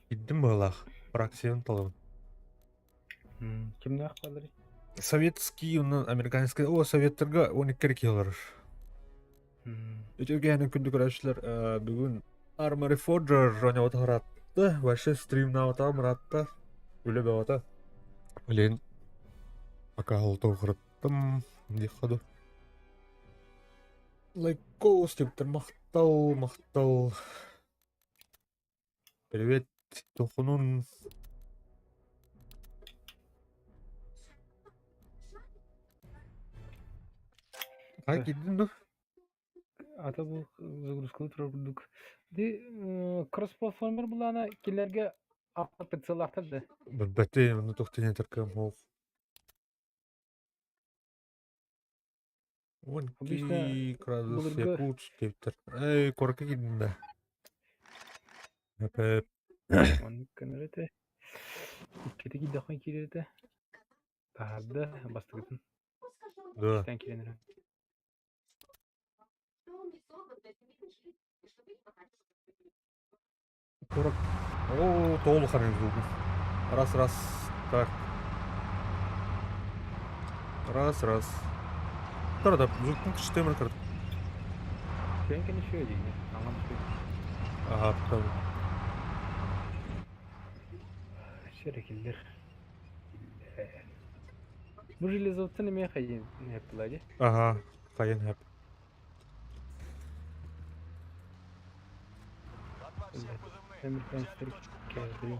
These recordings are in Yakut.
Киирдим быһыылаах, фракцияны талабын. Кимнээх баалларый? Советский уонна американскай, о, советтарга 12 эрэ киһи олорор. Үтүөгээнин күндү көрөөччүлэр, бүгүн Armory Forger оонньообута ыраатта, вообще стримнаабата ыраатта, үлэ бөҕөтө. Билигин пока холтоҕураттым диэххэ дуу. Лайкос диэбиттэр махтал, махтал. Привет, Тохунун. Хай киирдин дуу? Ата бу загрузкалыы турар курдук. Ди кросс-платформер булаана кинилэргэ аппыт да. Билбэти, онно туох диэн этэр кыам суох. Уон Обычно икки градус былыргы Якутск диэбиттэр. Эй, куоракка киирдим да. Эпэ Оннук гынар этэ. Иккитэ киирдэххэ киирэр этэ. Таһаарда бастакытын. Да. Иккистээн киирэн эрэн. Куорат Оо, тоҕо улахан булбут. Раз, раз, так. Раз, раз. Да, звуктун кычтыамыр кырт. Сен еще дии. Аңам Ага, там. Шерекиллер. Бу железоттан эмиэ хайын эптилэр дии. Ага, хайын хэп. Американецтэр кээбин.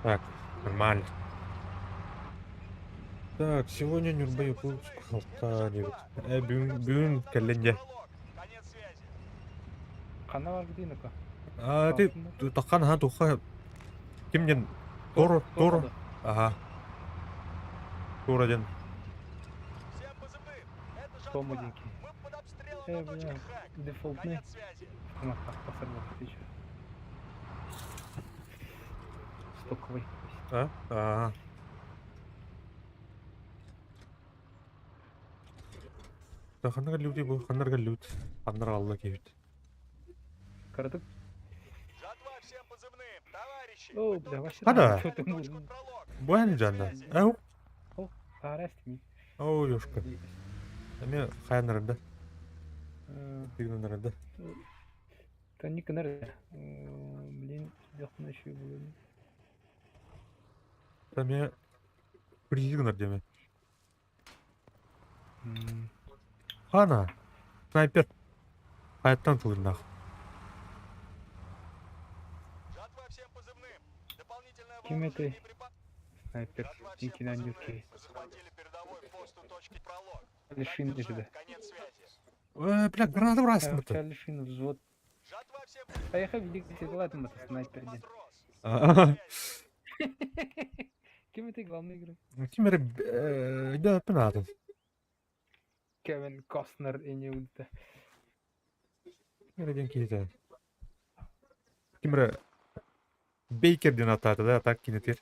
Так, нормально. Так, сегодня Нюрба Якутск алта диэбит. Э, бүгүн, бүгүн кэллин дьэ. Ханна барбытый ну-ка? А, ты таххан аха тухха ким диэн Торо, Торо. Ага. Торо диэн. Тома диэки. Э, бля, дефолтный. Еще. Стоковый. А? Ага. Да ханна люди бу, ханнарга люди. Ханнар алла киһит. Кыратык. О, бля, вообще Хада. что ты мурун. Буэн жанна. Ау. О, таарастми. Ау, ёшка. Эми хайаннарында. Тигнанарында. Та не Блин, сидяхна еще было. Таме пригнар деме. Хана. Снайпер. Хайаттан тылыннах. Ким это? Снайпер. Дикий Лишин да. Э, бля, граната бросил Чарли Шин взвод. Поехали, видите, ладно, это снайпер ден. Ким это главный игрок? Ким эрэ өйдөөппүн аатын. Кевин Костнер и не удта. Ким эрэ диэн киһитэ. Ким эрэ Бейкер диэн ааттаата да, так кинитир.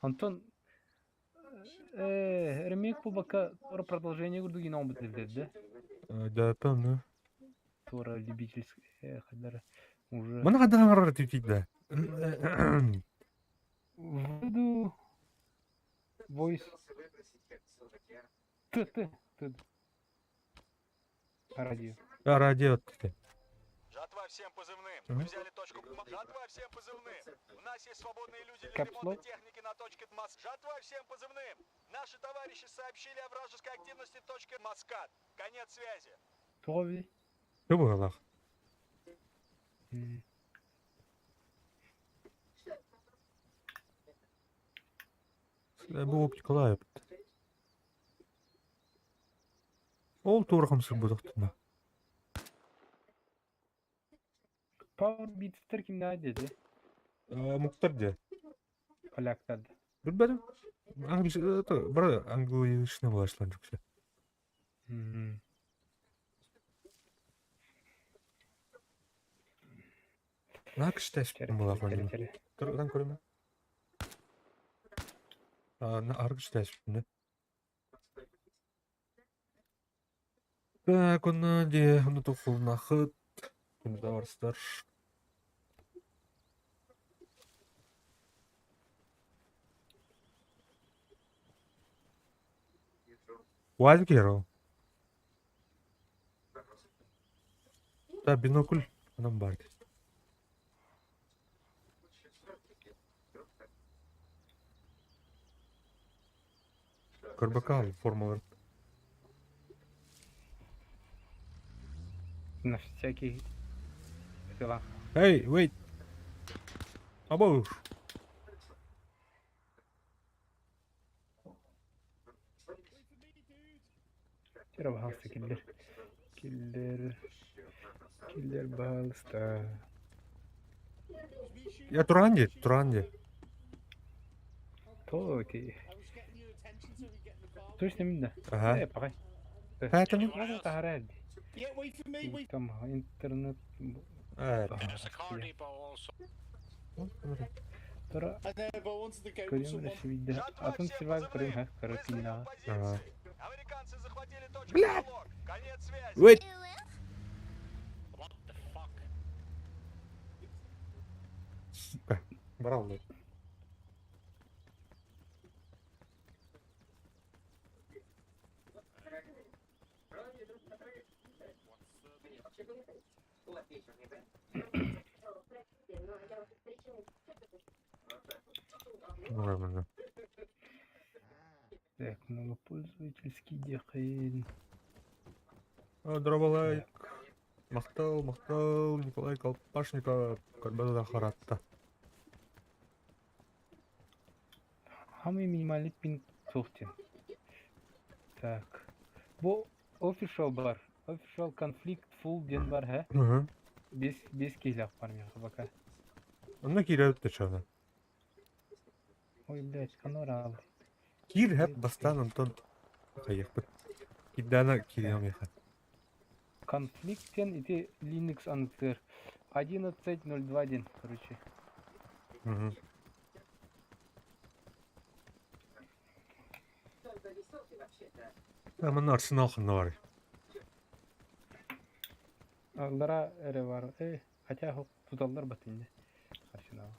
Онтон ремейк буолбакка туора продолжение курдук иин оҥорбут эбиттэр да? Да, ну. Туора любительский хайдара уже. Маны хайдах оҥорор этибитий да? Введу voice Т Т Т радио. А, радио Т. Жатва всем позывным. Мы взяли точку. Жатва всем позывным. У нас есть свободные люди для Caps ремонта lock. Техники на точке Мас. Жатва всем позывным. Наши товарищи сообщили о вражеской активности точки Маскат. Конец связи. Тоҕо эбитий? Тугу быһыылаах? Бу оптикалаах Ол туора хамсыыр Power Beats'тэр кимнээх диэти? Омуктар диэ. Поляктар. Билбэтим. Бары англоязычный буолааччылар үксэ. Наһаа кичтэспитим буолаах Чэрэ, чэрэ. Ытан көрүмэ. Аргы кичтэспитим да. Так, онно дии, онно тухулнахыт, күндү барыстар. Уазик киһи Да, бинокль анан баар дии. Көрбөкө формаларын. На всякий дела. Hey, wait. Або. Чэрэ, пожалуйста, киллэр. Киллэр. Киллэр, пожалуйста. Я туран дии, туран дии. То ти. Точно мин да? Ага. Э, пахай. Поэтому? Надо таһаарар дии. Там интернет. Э, Тора көрүм виде. Жатва Атын всем сибаг көрүм позывным. ха Мы көрө сдаем кинаҕа. Ага. позиции. Американцы захватили точку Бля! Пролог. Конец связи. Wait. Сука. Брал. Нормально. Так, многопользовательский диэхин. Дробалайк. Махтал, махтал, Николай Колпашников, Карбаза Харатта. Самый минимальный пинг суох. Так. Бу official баар. Official conflict full диэн баар һэ. Угу. Биэс биэс киһилээх баар миэхэ пока. Онно киирэ чана. Ой, блядь, канорал. Киир хэп бастаан онтон хайыахпыт. Киирдээнэ киириэм миэхэ. Конфликт диэн ити Linux анныгар. 11.02 короче. Угу. Манна арсенал ханна баарый? Аллара эрэ баар. Э, хотя туталлар батынны. Арсенал.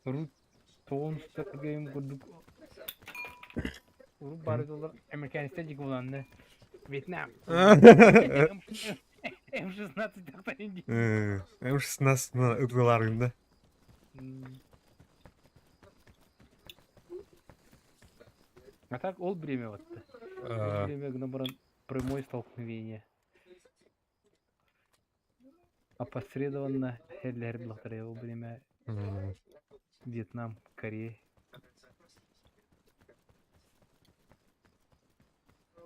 Урут тоҕус курдук урут баар доллар американецтэр дьик буланны. Вьетнам. М16 тахтарын дии. М16 ытыларым да. А так ол время вот. Ол время гына баран прямое столкновение. Опосредованно хеллер блахтары ол время Вьетнам, Корея.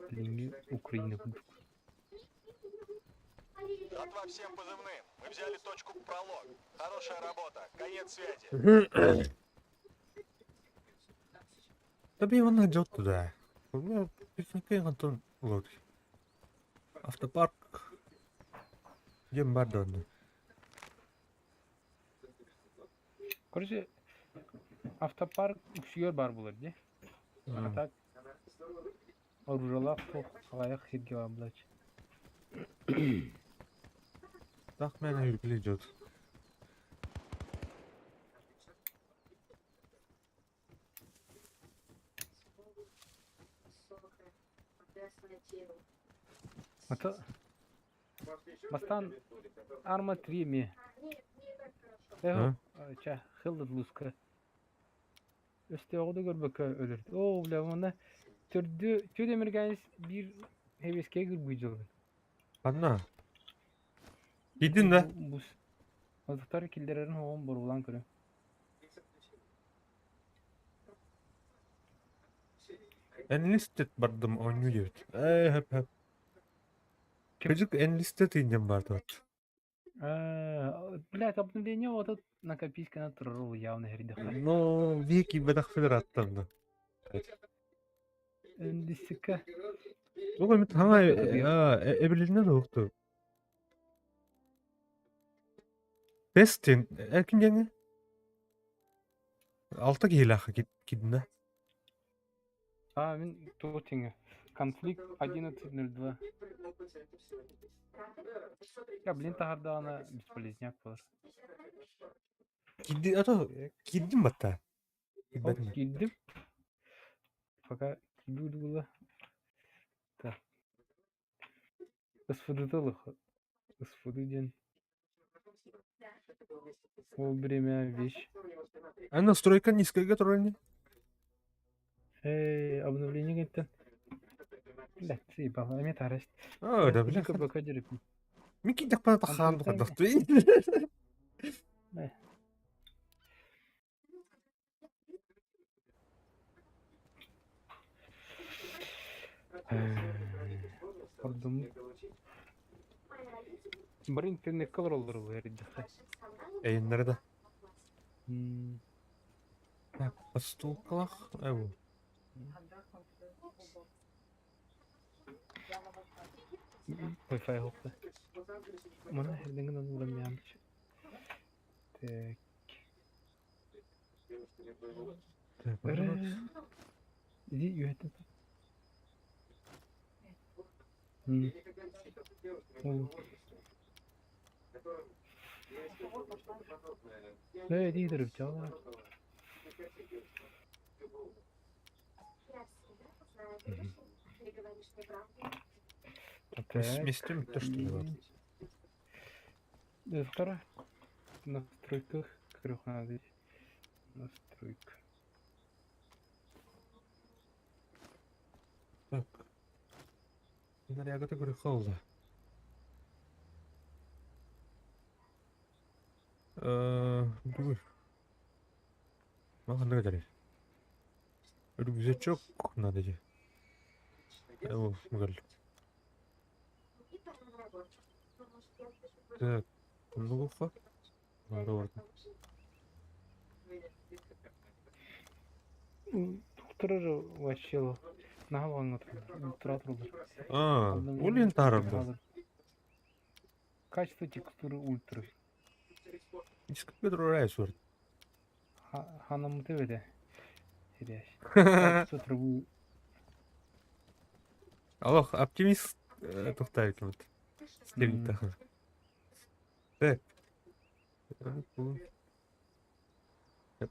Линию Украины курдук. Жатва всем позывным. Мы взяли точку Пролог. Хорошая работа. Конец связи. Таби манна дьот туда. Пикникке онтон лот. Автопарк диэн бар да онно. Короче, автопарк үксүгэр баар буолар дии. А так оружиялаах суох аҕыйах сиргэ баар буолааччы. Так мээнэ үргүлэ дьот. Ата бастаан Арма 3 эмиэ. А? Ча, хыллыт луска. Өстөөҕү да көрбөккө өлөрдө. Оо, бля, уонна төрдү түөрт американец биир хэбиэскэйэ кырбыы дьылын. Ханна? Киирдин да? Бу Отуттар киллэрэрин оҕом боруулаан көрүҥ. Enlisted бардым оонньуу диэбит. Ээ, хөп хөп. Ким? Кыдьык enlisted индем барды. Блядь, обновление вот этот на копейка турарыл явно эрдэххэ. Но веки бэдэх федераттан. Эндисика. Туга мит хаңа эбилинне да укту. Тестин эркин деңе? Алта киһилээх кидинэ. А, мин туох тиҥэ. Конфликт 11.02. Я, блин, таһардаҕына бесполезняк буолар. Кидди ато киддим батта. Ол Кидбэтим. киирдим. Пока киирбит була. Так. СФД-лых. СФД диэн. Ол время вещь. А настройка низкая туральни. Эй, обновление кэнниттэн. Блядь, заебало, эмиэ таараст. А, да бля. КБК дерепин. Мин киддэх пана тахаан тухадахты. Ордум. Бары интернекка олороллор эрдэххэ. Эйиннere да. Так, постулкалах. Эбу. Wi-Fi хоппа. Мана эрдеңин онулам ямчы. Так. Так, Эрэ. Иди үөттен. Ол. Э, иди дырып чала. Так. Сместим то, что ли, вот. Вторая. В настройках надо. Настройка. Так. Наряга такой холда. Дуй. Маған говори. Рюкзачок надо же. О, мгал. Так, ну ха. Надо вот. Турар вообще наһаа ультра турар. А, улин тарабда. Качество текстуры ультра. Нисколько райсур. Ханамыты беде. Хиряш. Качество трубы. Аллах, оптимист тухтайт вот. Стивен тахан. Так. Я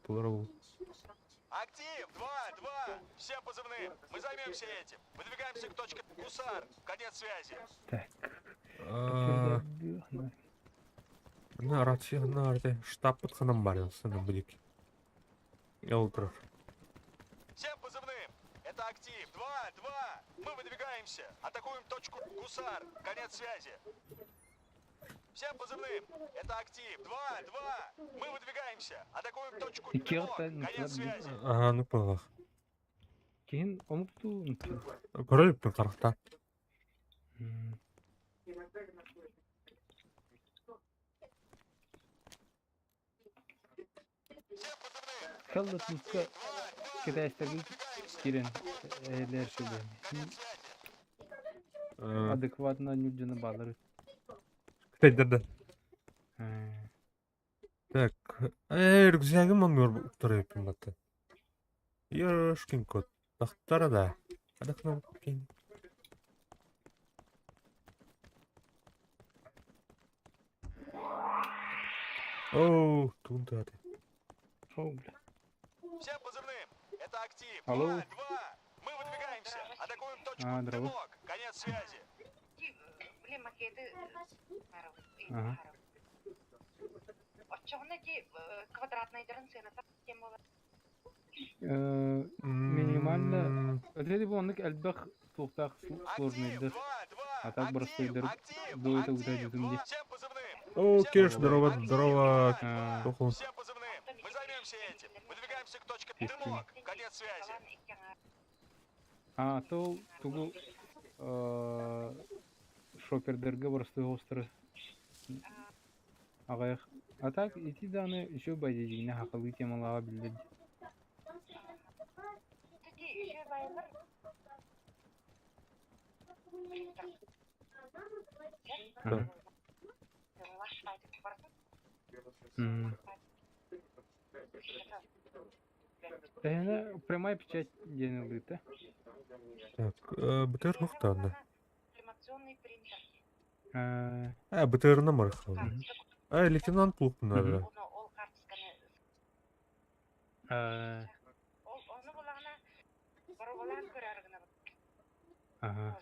Актив! 2, 2! Всем позывным! Мы займемся этим! Выдвигаемся к точке Гусар! Конец связи! Так. На рация, на рация. Штаб под ханом барился на будик. Я утро. Всем позывным! Это Актив! 2, 2! Мы выдвигаемся! Атакуем точку Гусар! Конец связи! Всем позывным! Это Актив! 2, 2! Мы выдвигаемся! Атакуем точку И Белок! керта, Конец связи! Ага, ну палах. Кин омукту. Король пекархта. Всем позывным! Хеллет луска китайстарга Киирэн Атакуем точку эһэлэр Гусар. сөбүн. Конец связи. Адекватно ньурдьуна баалар. Кытайдар да. Э, Так, рюкзагым оннугар уктара эппин батта. Ёшкин кот. Тахтара да. Адахнам кин. Оу, тугун тыаты. О, бля. Всем позывным. Это актив. Алло. 2, 2. Мы выдвигаемся. Атакуем точку А, здорово. Дымок. Конец связи. Ага. Минимально Өтөдү бу оннук элбэх туохтаах Актив, сложныйдыр. 2, 2. А так Актив, простойдыр. актив, До этого актив, дойдут 2. Всем позывным. О, Всем Кеш, позывным. здорово, Актив, здорово. 2, 2. Тоху. Всем позывным. Мы займемся этим. Выдвигаемся к точке Естественно. Дымок. Конец связи. А, то тугу шопердерге простой остры. Аҕыйах. А так ити даҕаны үчүгэй бадьыйдьиҥҥэ сахалыы темалааҕа биллэр дии. Ага. Тэһэнэ прямая печать диэн ылыыта. Так, БТР хохтаанна. Э, А, БТР-на мархал. мгм. А, лейтенант Мгм. плохо Э, ага.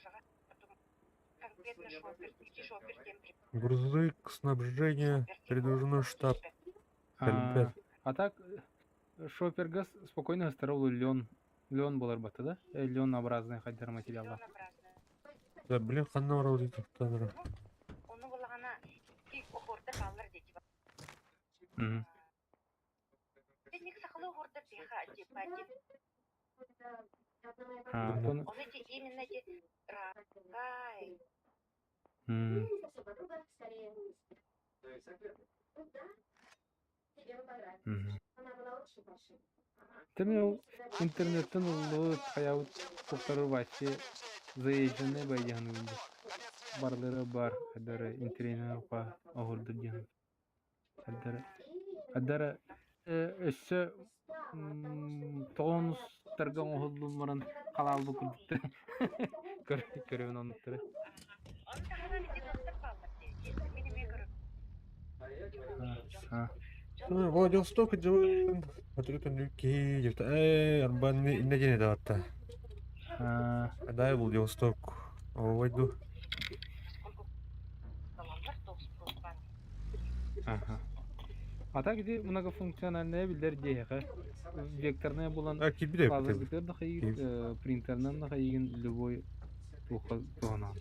Грузовик, снабжение, передвижной штаб. А, Ребят. а так шоперга спокойно старову лен. Лен буолар батта да? Ленообразный хаддер материала. Да, блин, ханна барал дейді тоқтаныр. Мгм. А, то Мгм. Ты мне интернеттен уллуут хаябыт туктары вообще заезженный байдихан барлары бар хаддара интернет па оһурду диэн хаддара хаддара өссө тоҕонустарга оҥоһуллун баран халаалбы курдуктар көрөбүн оннуктары. А, Владивосток делаем. Смотрю, там люки, где-то. Эй, арбан не день это. а, Да, я Владивосток. О, войду. ага. А так где многофункциональная биллэр диэхэ векторная булан А, кибиде лазербытыгар да хайыгын принтернан да хайыгын любой туха туһанан.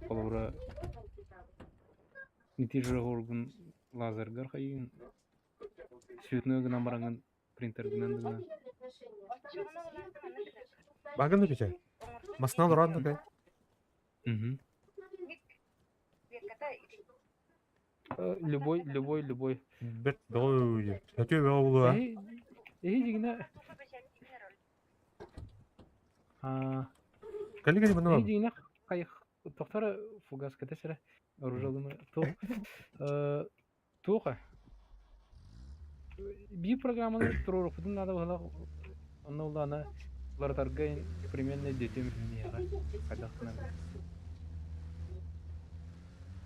Холобура нитижа орган лазергар хайыгын цветной гынан баранган принтергынан гына. Баганы пече. Маснал ран такая. Мгм. Любой, любой, любой. Бет бой. Хотел бы була. Эһи эһи дигинэ а Кали кали эһи мана. дигинэ хайх тохтора фугас кэтесэрэ оружалымы то туоха би программаны туруорукпутун наада быһалаах онно улаана уларытарга примерно детем миэхэ хайдахтынан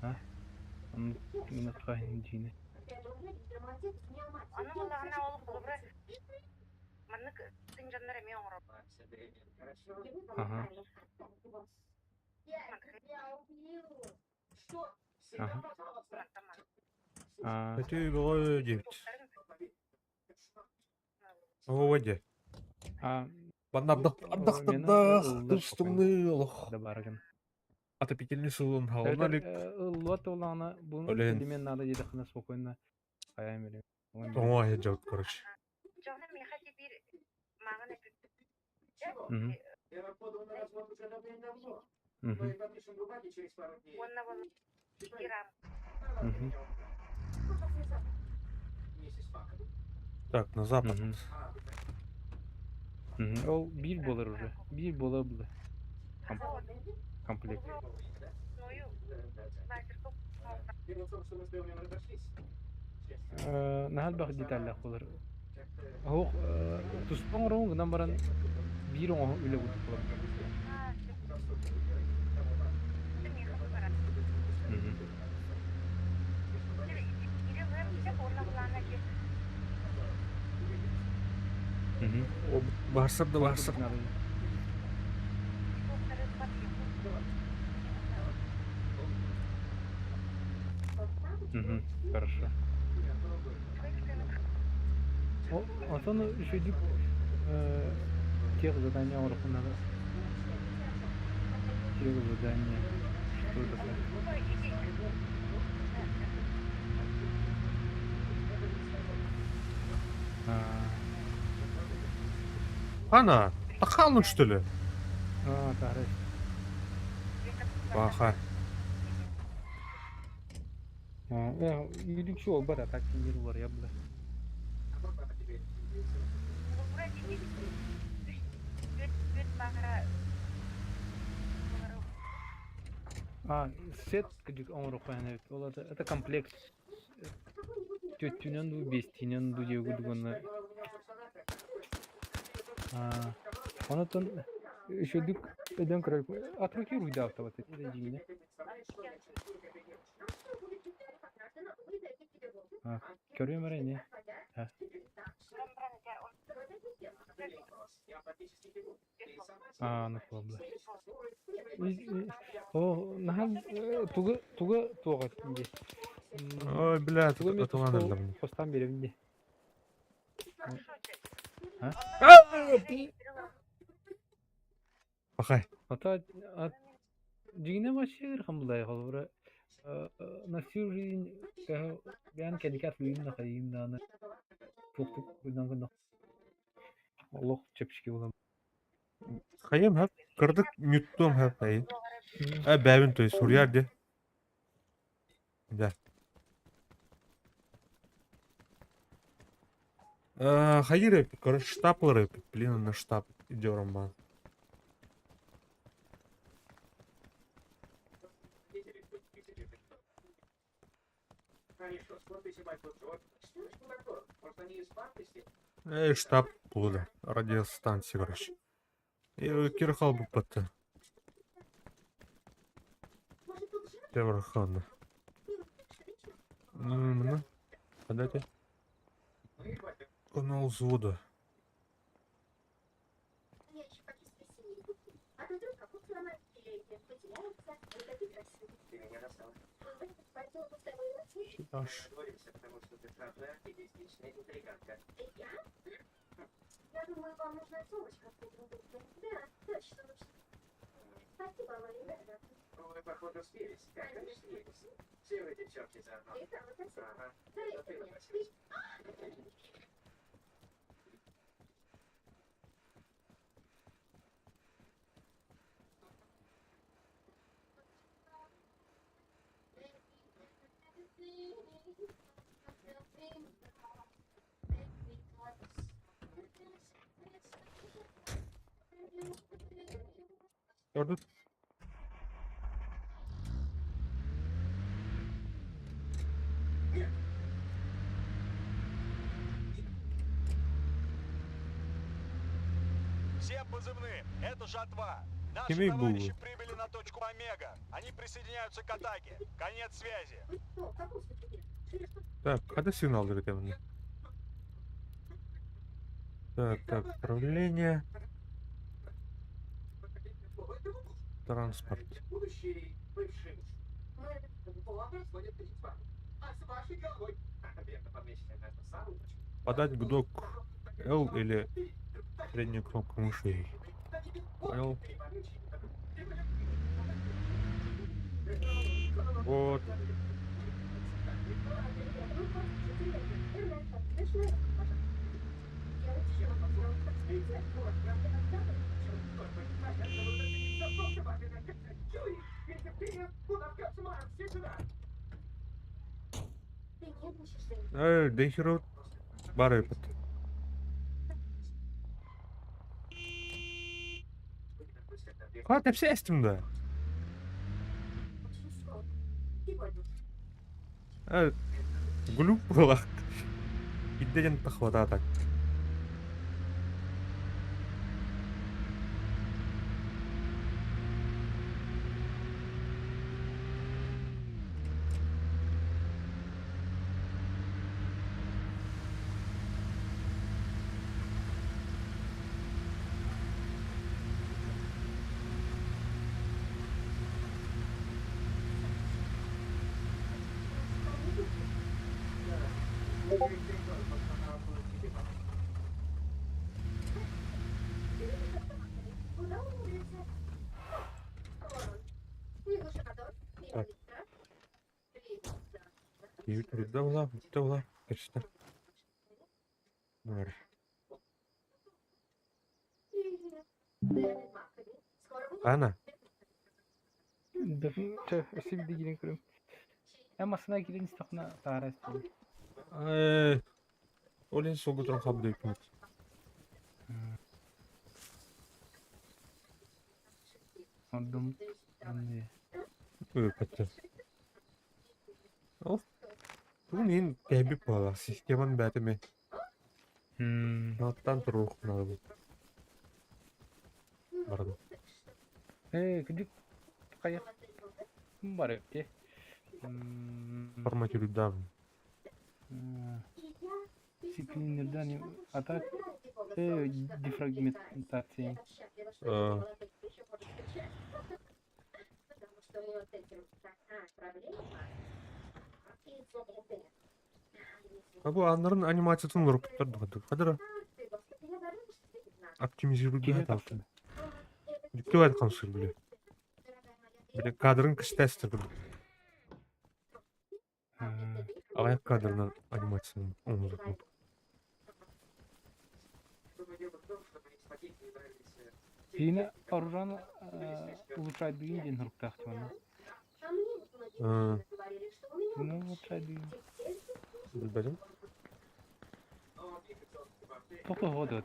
а он диинэ ага ага а Хотел бы девять. О, воде. а Банна мена ыллар спокойно Тустумны да барагын Отопительный салон эбэтэр халналик. ыллуат улаана бу Блин. элемент надо диэтэххинэ спокойно хайаан билим О, я делал, короче. Мгм. Мгм. Мгм. Так, на запад. Мгм. Мгм. Ол биир буолар уже. Биир буола было. Комплект. Наһаа элбэх деталлаах буолар. Оһох туспа оҥороҕун гынан баран биир оҥоһу үлэ курдук буолар. Мгм. Мгм. Барсар да барсар. Мгм. Хорошо. Онтон үчүгүйдүк тех задания оҥоруохпун наада. Тех задания. Что такое? Хана, тахалын что ли? А, таарай. Баха. Үйдүкчү буолбат, а так киир уларыйа была. А, сет кыдьык оҥоруохха эбит. Ол это комплект. Түөттүүнэн дуу, биэстиинэн дуу диэги курдук уонна Онтон үчүгүйдүк өйдөөн көрөр от руки уруйдаабыт это дьиҥинэ. Көрүөм эрэ ини. Аа, ну буолла. Оо, наһаа тугу тугу туоҕа дии. Ой, бля, Тугу эмит атылан эллем. хостаан биэрэбин дии. А? Пахай. Ата дьиҥинэ вообще ыарахан булай холобура на всю жизнь бэйэн кэнники атылыйым да хайыым даҕаны туохтук гынан гына олох чэпчэки буолан. Хайым хэп. Кырдык ньуттуом хэп ай. А бэбин то есть суруйар ди. Да. Хайыр эпит, короче, штаб эпит. Блин, на штаб идем, бан. Эй, штаб буду. Радиостанция, короче. Кирхал буппаты. Теврханна. Ну, подайте. Канал взвода. Аж. Gördün. Всем позывным. Это Жатва. Наши Кими был? товарищи прибыли на точку Омега. Они присоединяются к атаке. Конец связи. Так, когда сигнал дает? Так, так, управление. Транспорт. Подать гудок L или среднюю кнопку мыши. Понял. Вот. Эй, Дейхеру бары. Ха тэпсэ эстим да. Глюк буолах. Идде дьон тахватаатак. Так. Киһи була, бүтэ була, кэпсэтэ. Бар. Ана. Чэ, өссө биирдэ киирэн көрүм. Эн массыына киирэн истэххинэ таһара истэбин. Э, ол иһин суолга туран хаалбыт эбиппин. Ордум. Аны. Ыыппаттар. Ол тугун иһин тэйбит буолла, системан бэйэтэ эмиэ Нааттаан туруоххун баран. Ээ, кырдьык хайа бар эбит Форматируйдаабын. Сиклинерден а так дефрагментация. А бу аннарын анимациятын уларыппыттар дуо? Хадара оптимизируйдаах таалтын. Бүттү хамсыр бile. Бile кадрын кыстастыр курдук. Аҕыйах кадрынан анимацияны оҥорбут. Киинэ оружан улучшать диэн суруктаах дьоно. Ну, улучшать диэн. Билбэтим. Тоқто хода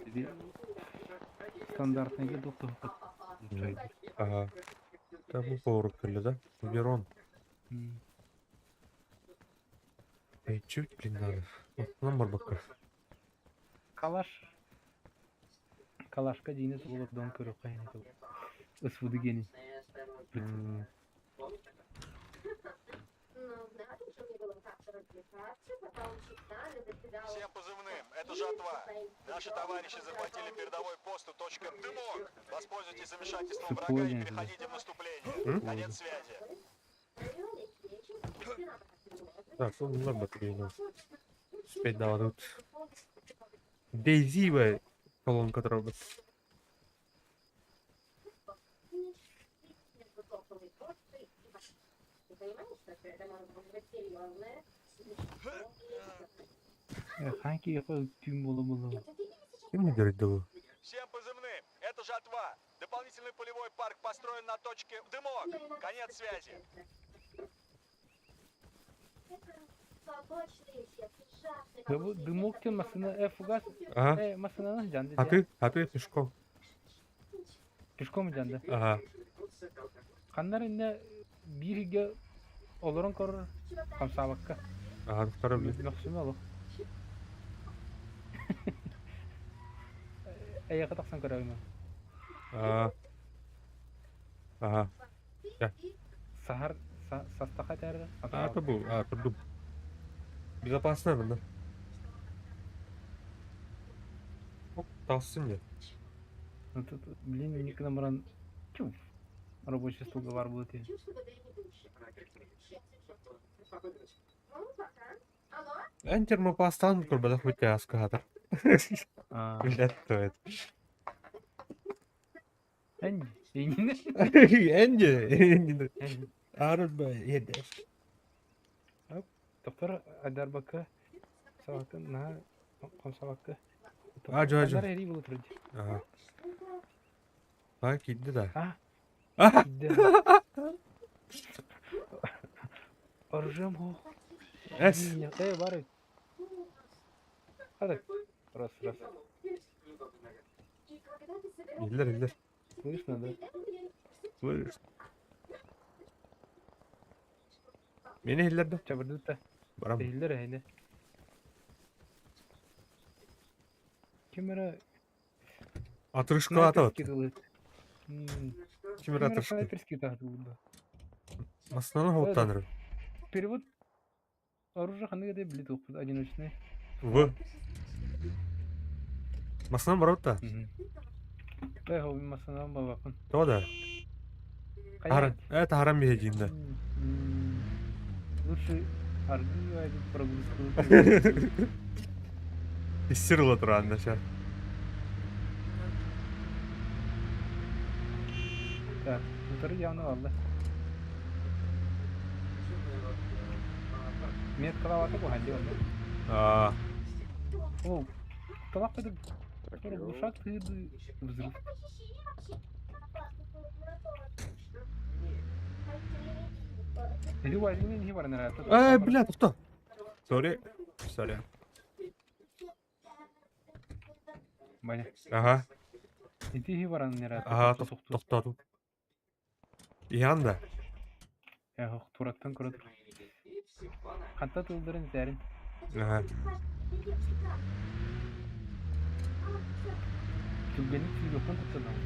стандартныйга тоқто улучшать. Ага. Та бу повар кэллэ да? Верон. Эй, чуть, блин, надо. Оттон барбакка. Калаш. Калашка диини суолурдон көрө хайын ысвыды гени. Всем позывным, это Жатва. Наши товарищи захватили передовой пост у точки Дымок. Воспользуйтесь замешательством врага и переходите в наступление. Конец связи. Так, он на батарею. Успеть дала тут. Дейзивая колонка трогать. Ханки яқы түйін бола бола. Ким не говорит дала? Всем позывным, это Жатва. Дополнительный полевой парк построен на точке Дымок. Конец связи. Бу дымок тен масына фугас. Ага. Масына жанды. А ты? А ты пешком? Пешком жанды. Ага. Ханнар инне бирге олорон корор хамсабакка. Ага, второй блин. Мөхсүмө олох. Эйэхэ тахсан көрөймө. А. Ага. Сахар састаха тәрі. А, это был. А, это дуб. Безопасно, да? Оп, толстый мне. Ну тут, блин, никогда мран. Чуф. Рабочий стол бар будет. Эн термопластан курбадах вытяжка. А. Блядь, кто это? Энди. Энди. Энди, Энди. Арба, едешь. Доктор Адарбака. Сабакы на комсабакы. Ажо, ажо. Андар эри болот вроде. Ага. А, кидди да. А? А! Кидди. Оружием хо. Эс. Э, бар. Hadi. Раз, раз. Иллер, иллер. Слышно, да? Слышь. Мени иһиллэр да? Чабырдыт да. Барам. Иһиллэр эһини. Ким эрэ Отрыжка снайперский тылы. Ким эрэ отрыжка. Снайперский таһдылла. Массыынаны хоһуттаанырым. Перевод оружие ханнык этэй билит укпут одиночный. В. Массыынан барабыт да? Эх, массыынан балбаппын. Тоҕо да? Таһаран, таһаран биһэ да. Лучше аргы айдып прогрузку. Иссер ыла тураан да Так, утары явно алды. Меткалавата куһан диэн. Аа. Ол, талак это глушат взрыв. Э, бля, что? Сори. Сори. Баня. Ага. Ити баран Ага, тохтоотум. Иһэн да? Тураттан көрө Ханта тылдарын этэрин. Ага. Түргэнник сүүрүөххүн куттанабын.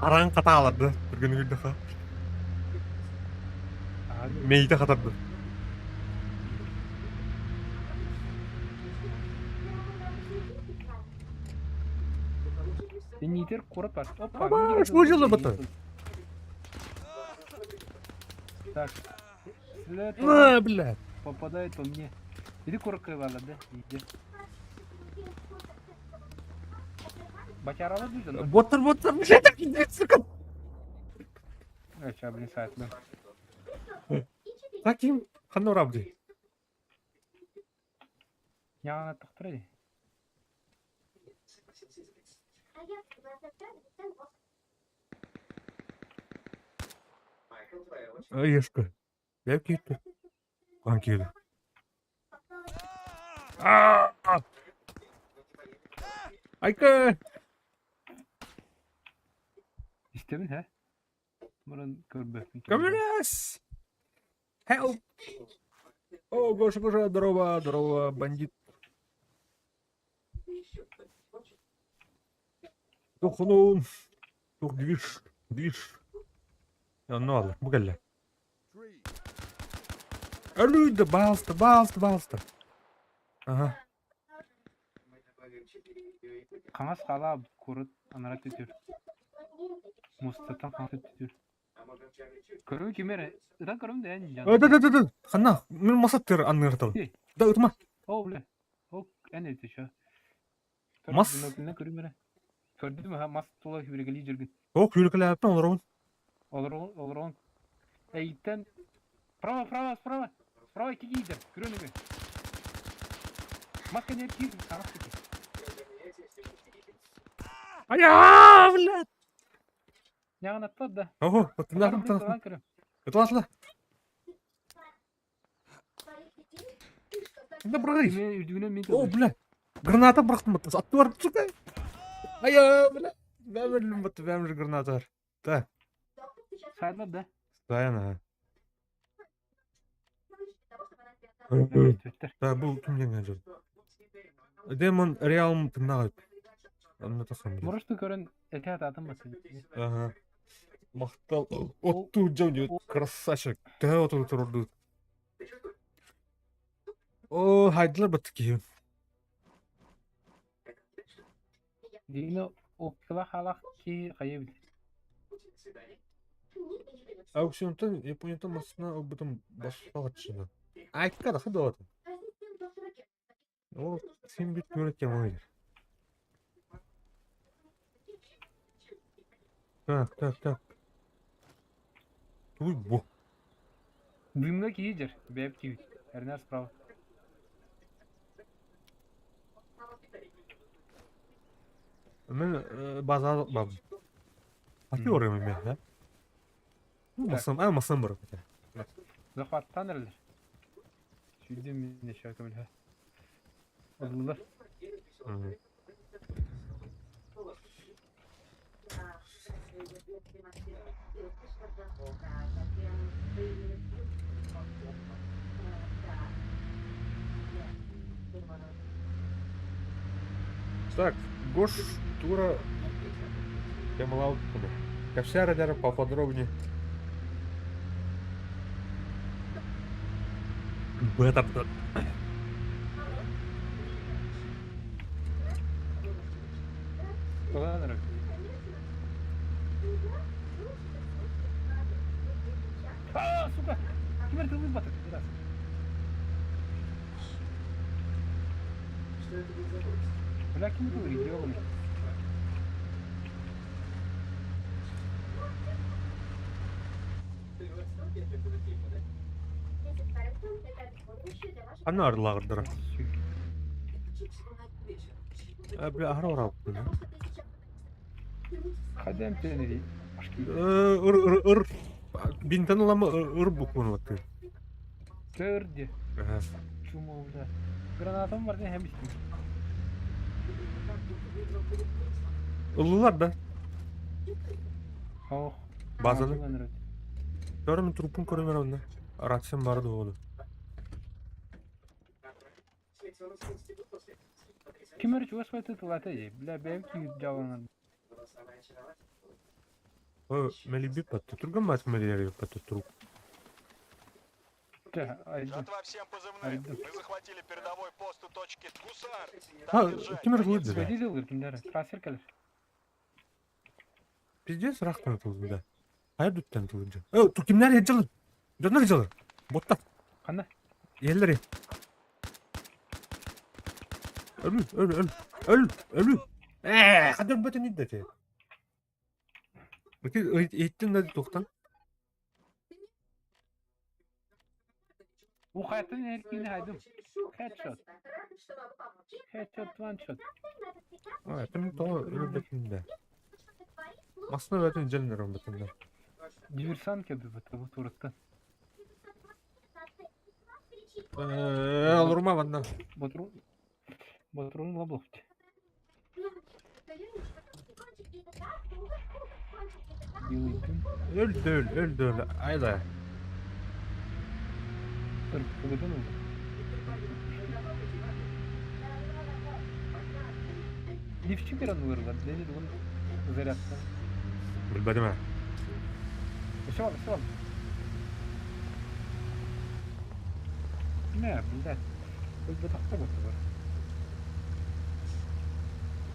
Араан хатааларды түргэнник үрдэхэ. Мэйитэ хатарды. Иннитер курат бар. Опа. Аба, что дело бата? Так. На, блядь. Попадает по мне. Иди курка вала, да? Иди. Бачарала дүйден. Боттар, боттар, блядь, иди, сука. Ача, блин, саатла. Таким ханна урабди. Яғана тақтырай. Ешка. Я кийтті. Қан киді. А! Айка! Истебин, хэ? Мурын көрбөппүн. Көмөлөс! Help! О, гоша, гоша, здорово, здорово, бандит. Тохнун. Тух движ, движ. Онно алла, бу кэллэ. Өлүйдэ, баалста, баалста, баалста. Ага. Хаҥас халаа курут анара түтүр. Мустаттан хаҥас түтүр. Көрүү ким эрэ? Ытан көрүм да эн Да, да, да, да. Ханна, мен масаттыр анныртал. Да, ытма. О, бля. О, эн эти чё? Мас. Көрүм эрэ. Көрдүм ха мас тула хүрэгели жүргүн. О, күрүкэлээптен олорон. Олорон, олорон. Эйиттен. Справа, справа, справа. Справа икки киидер. Көрөн Маска не киир, хаҥас кики. Ая, блядь. Яғын аттар да. Ого, тыннахым, тыннахым. Ытыласла. Да брыгай. О, бля. Граната бырахтым баттас. Атты бар, сука. Ая, бля. Бәмірлім батты, бәмір граната бар. Да. Сайдlar да. Стоян, ага. Да, бұл кімден жүр? Демон Реалм тыңнағайт. Онны тасам. Мұрышты көрін эте ататын басы. Ага. Мақтал. Отту жау деп красавчик. Тә отыр тұрды. О, хайдылар батты киім. Дина окла халах ки хайы бит. Аукционтан Японияттан масына обытым баспағатшыны. Айка да хыды Ол сен бит көрөт ой. Так, так, так. Туй бу. Дымга кии жер, бәп кии. Эрнер справа. Мен базар баб. Аты орым мен, да? Масам, а масам бар. Захваттан эрлер. Сүйдім мен шакым ха. Олдулар. Так, Гош тура темалаабыт Кэпсээ эрэ поподробнее. Быа тардан. Тоҕо эрэ. А, сука! Ким эрэ тылбыт батыр. Бля, ким говорит, ёбаный. Ханна арылааҕырдара? Э, бля, аһара бараабыппын. Хайдам тенери. Ыр ыр ыр бинтэн ылама ыр букваны баттыы. Төрдü. Чума, бля. Гранатам бар hem истим. Ыллылар да. Ох. Базаны. Көрөмүн трупун көрөмөр онно. Рациям бары дуоҕуду. Ким эрэ чугас байтыы тылата дии. Бля, бэйэм киһи дьааланар. Мэлийбит батты. Турган мать мэлийэр батты турук. Жатва всем позывным. Мы захватили передовой пост у точки Гусар. А, ким эрэ кылыт да? Трансфер кэлэр. Пиздец рахтан тылын да. Хайа дүттэн тылын дьэ. Э, ту кимнэр һэдьалын? Дьоннор һэдьалын. Ботта. Ханна? Иһэллэр. Өлүү, өл, өл, өл, өлүү. Ээ, хадыр бөтөн идде. Ити иһиттин да туохтан? У хайтын эркини хайдым. Headshot. Headshot one shot. А, это тоҕо өлөрбөтүн да. Масына бөтүн дьэлнэр бөтүн да. Диверсант кэлбит бу тураттан. Ээ, олорума манна. Батрун. Батрун лабловт. Белый дым. Өлдө өл, өлдө өл. Айда. Погода Лифчик ыран Леонид вон зарядка. Билбэтим ээ. Все, все. Не, блядь. Өлбөтөхтө бар.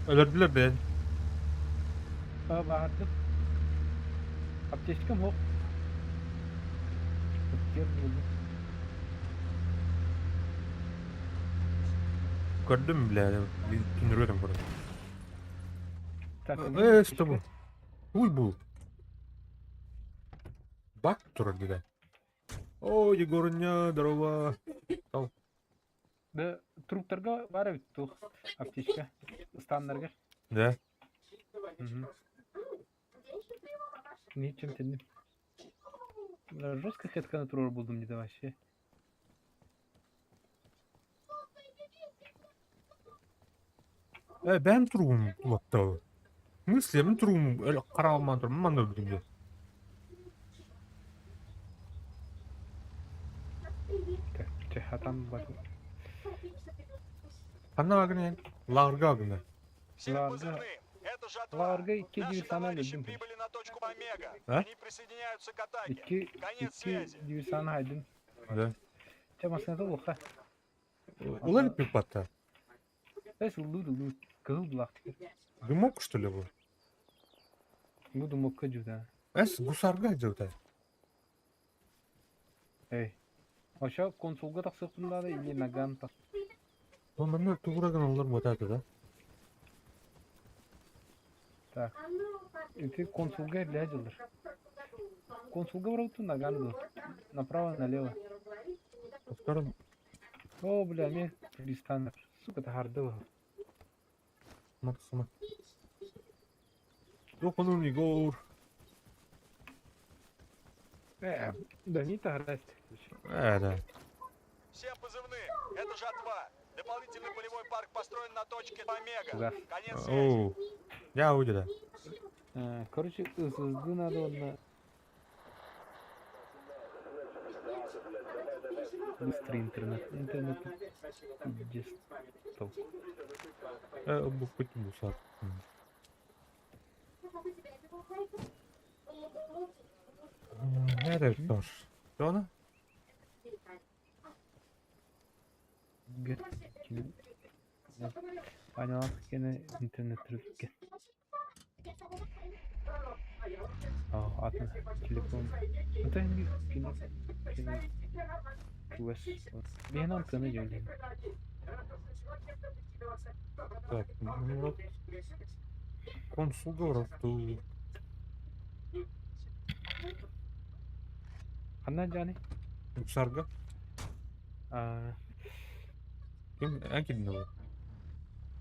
Өлөрдүлэр бэйэн. А, баҕардым. Аптечкам суох. Буолла. Көрдүм, бля, түннүрүөтүм көрдүм. Э, что бу? Уй бу. Бак турар дии. О, Егорня, здорово. Да, труптарга бар эбит туох аптечка. Станнарга. Да. Угу. Ничем тенним. Бля, жестко хедка на туруор булдум дии вообще. Э, бэйэм туругум улатта. Мысли, мин туругум хараҕым турум, манна өлбүтүм дии. Так, хатан бар. Ханна агын Лағырға агына. Всем Ларга. позывным. Это жатва. Ларга икки Наши диверсант товарищи өлдүм. прибыли на точку Омега. А? Они присоединяются к атаке. Икки Конец икки связи. диверсант хайдым. Да. Чэ масыната улаха. Улар пиппатта. Эс луд луд. Кызыл булак. Дымок, что ли, бу? Бу дымокка жуда. Эс гусарга жаута. Эй. Ошо консулга тахсыппын или наган тах. Ол манна тугураган олар ботаты да. Так. Ити консулга для жылдыр. Консулга барабыт наган был. Направо, налево. Повтором. О, бля, мен пристанер. Сука, тахарды. Максима. Дохонун Егор. Э, да не тахардаст. Э, да. Всем позывным. Это жатва. Дополнительный полевой парк построен на точке Омега. Угас. Конец связи. Оу. Я уйду, да. Короче, ССД надо уонна быстрый интернет. Интернет пиздец толку. Ылбыппыт мусор. Nerede Sonra? Аналог гene интернет түрүккэ. Атын телефон. Это кини кини чугас. Биһэн антыны дьөллен. Так, ну вот. Консул говорит, Ханна жани? Сарга. А, Ким әкидин ол?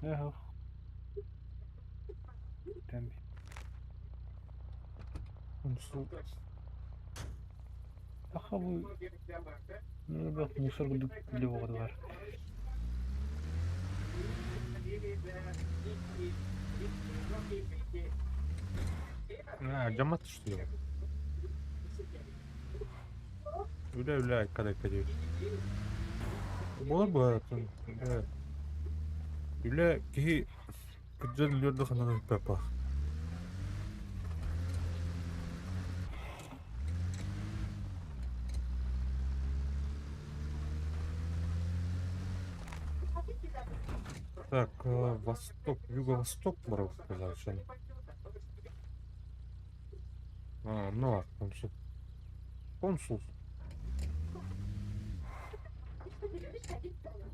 Эх. Там. Консул. Аха бу ну бак мусор курдук биле бар. А, жамат что ли? Үлэ үлэ када када. Болар бу Үлэ. Үлэ киһи кыджан үлөрдө ханан папа. Так, восток, юго-восток, барып сказать. А, ну, консул. Консул.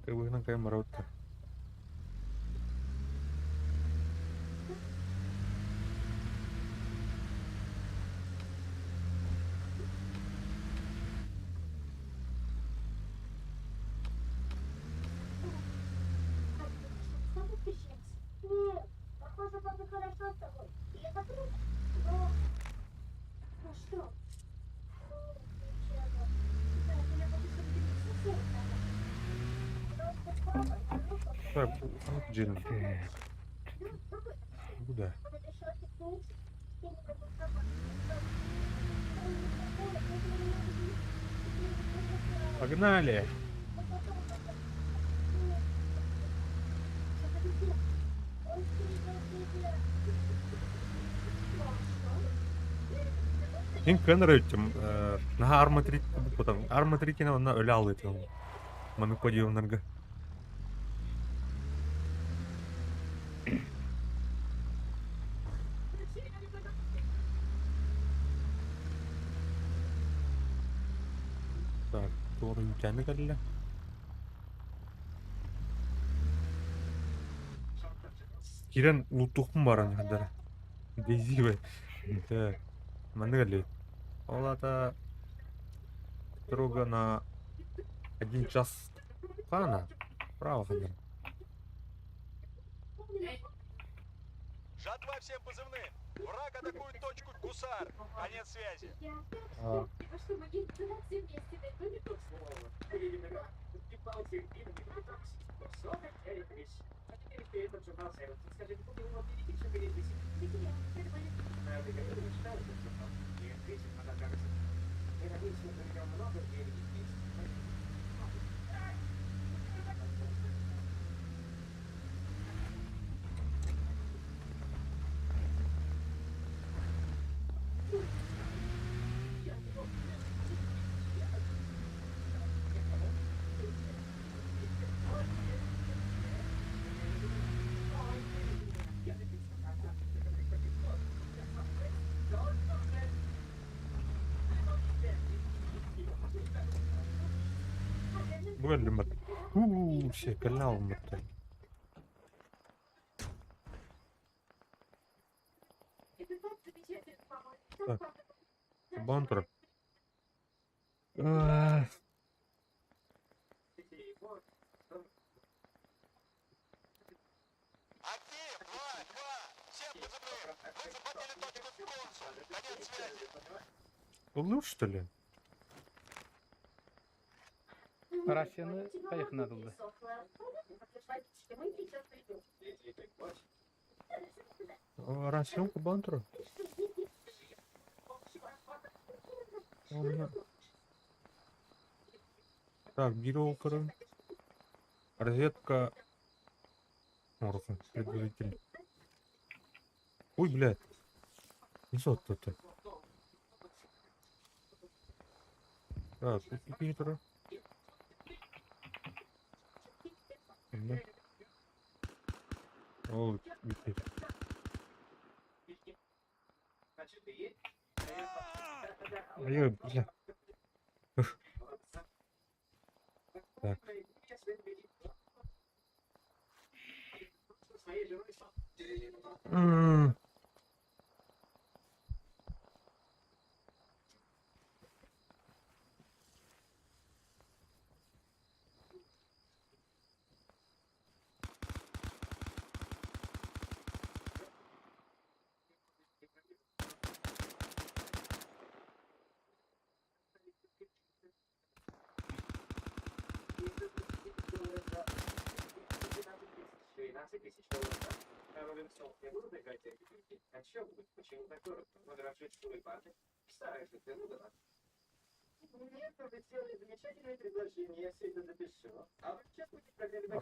Ты выгнан камеру-то. Так, Джин. Куда? Погнали! Кин көнөр өттүм, наһаа Арма 3 потом Арма 3 кине онна өлө алытым. Маны подиумнарга. Так, doğru ülkeni geldi. Кирен улуттухпун баран хадара. Дейзибе. Так, маны келли. Ол ата дорога на один час хана. Право хадара. Жатва всем позывным. Враг атакует точку Гусар. Конец связи. А, бу келдим бат. Уу, все, кэллэ алыммыт. Так, бан турар. А, Актив 2-2. Всем позывным. Мы захватили точку Консул. Конец связи. Улур, что ли? Россияны кайыкына дылды. Россия бан турар. Онно Так, биир ол көрөн. Разведка оҥорсон предварительно. Ой, блядь. Не сотто. Так, киһи турар. Онно. Ол бүттэ. Айы, бля. Так. М.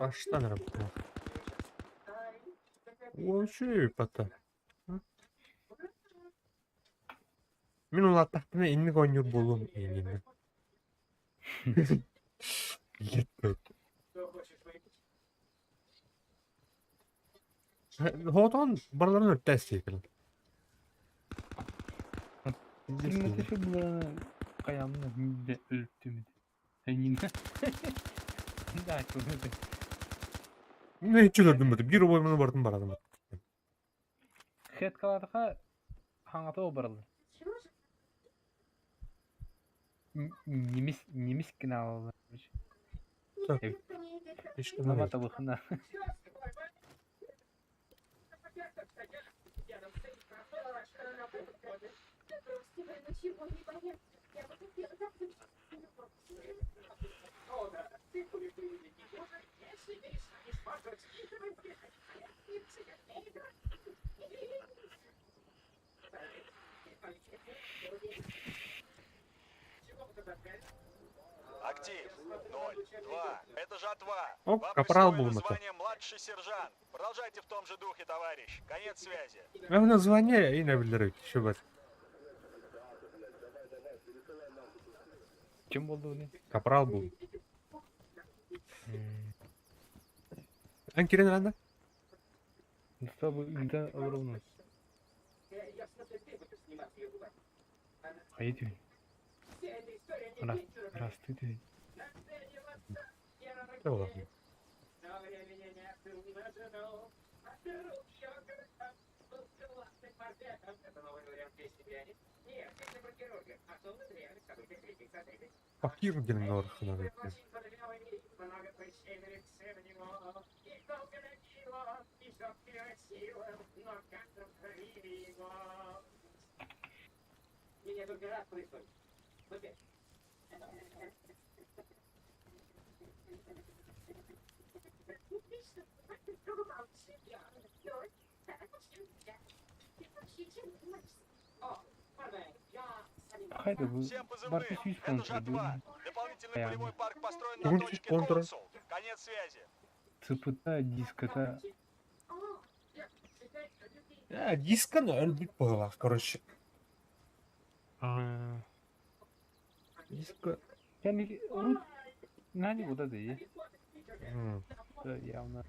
Раштан эрэ буолуох. Вообще пата. Мин улааттахпына инник оонньуур буолуом иннинэ. Хотон барыларын өртөөс диэкин. Киммете буланы хайамны да өлтүмүт. Эйнинэ. Да, көмөтө. Не чөлөрдүм бөтүм. Биир обойманы бартын барадым. Хеткаларга хаҥата барылы. Немис немис киналалар. Ешкім Табыхына. Актив. 0, 2. Это жатва. Оп, Вам капрал присвоено был это. звание младший сержант. Продолжайте в том же духе, товарищ. Конец связи. Мен название и не билдерик. Шөбәт. Ким болду не? Капрал был. Эн кирен ранда? Чтобы да ровно. Хайди. Раз, раз ты ты. Да ладно. Факир диэн орхунан Хайда бу Всем позывным. барты сүүс Это контур жатва. Дополнительный Понятно. полевой парк построен на Тугун точке контура. Консул. Конец связи. ЦПТ дискота. Э, дисканы өлбүт буоллах, короче. Диска... Yani урут нани буда да М, явно.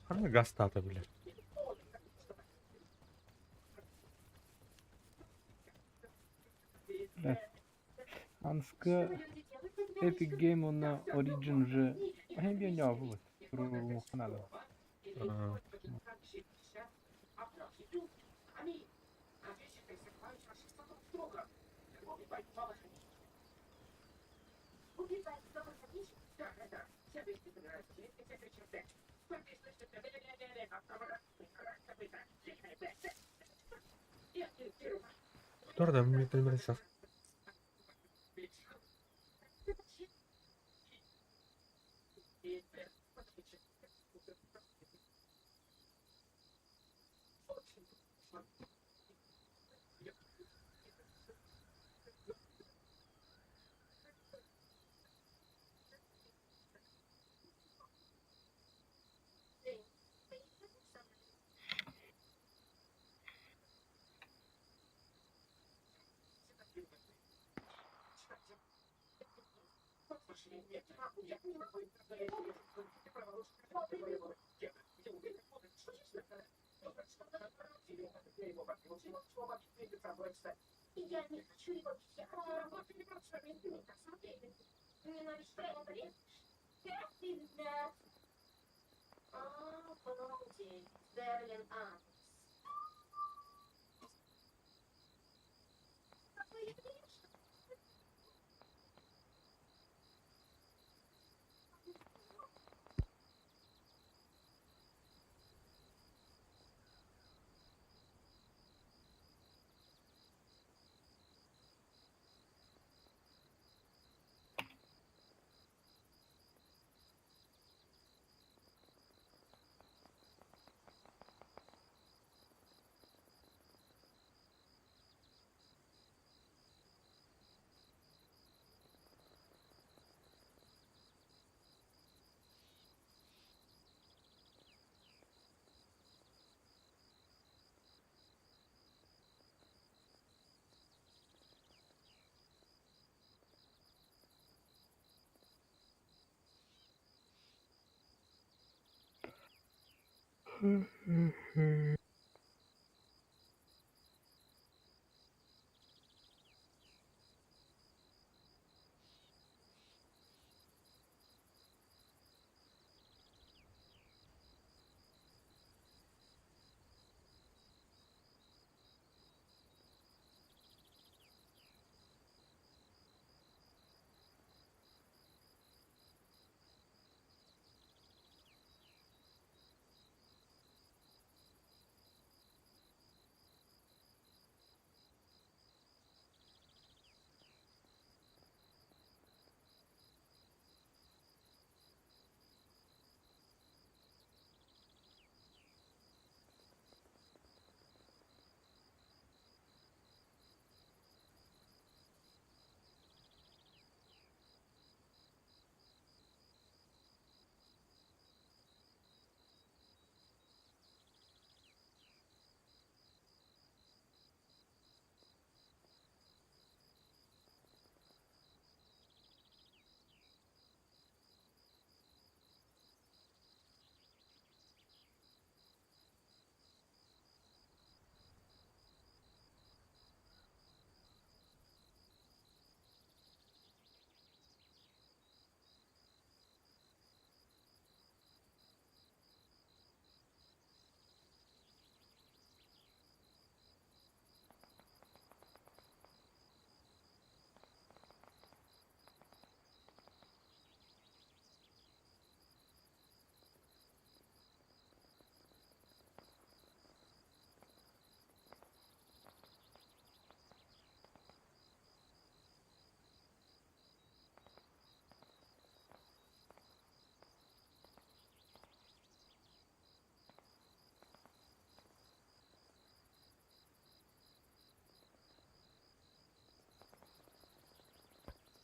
Ханна гастата, бля. Анска Epic Game онна Origin уже хэмби не вот. Руханада. А, Кто да, мне примерно.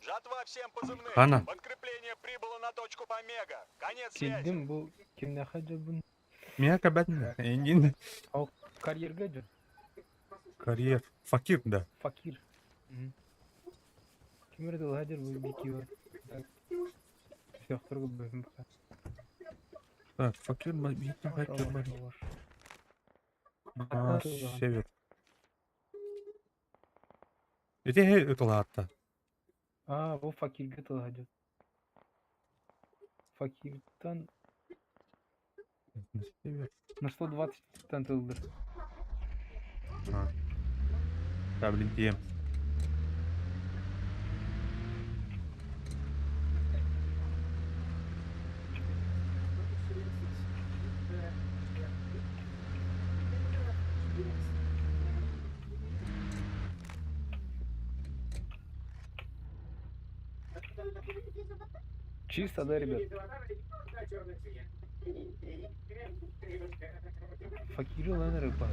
Жатва всем позывным. Хана. Подкрепление прибыло на точку Омега. Конец связи. Кэллим бу кимнээхэ дьобун Миэхэ кэбэтин эйигин карьерга дьон карьер. Факир, да. факир. Ким эрэ тыллаһа дьэр бу бикивер. Сөхтөргө бөһүм пока. Так, факир Шалаш, шалаш. На север. Ити ытылаатта. А, бу факирга тыллаһа дьон. Факиртан На север. на 120 тыллыр. А. Да, блин, тиэм. Чисто, да, ребят? Факиры лан рыба.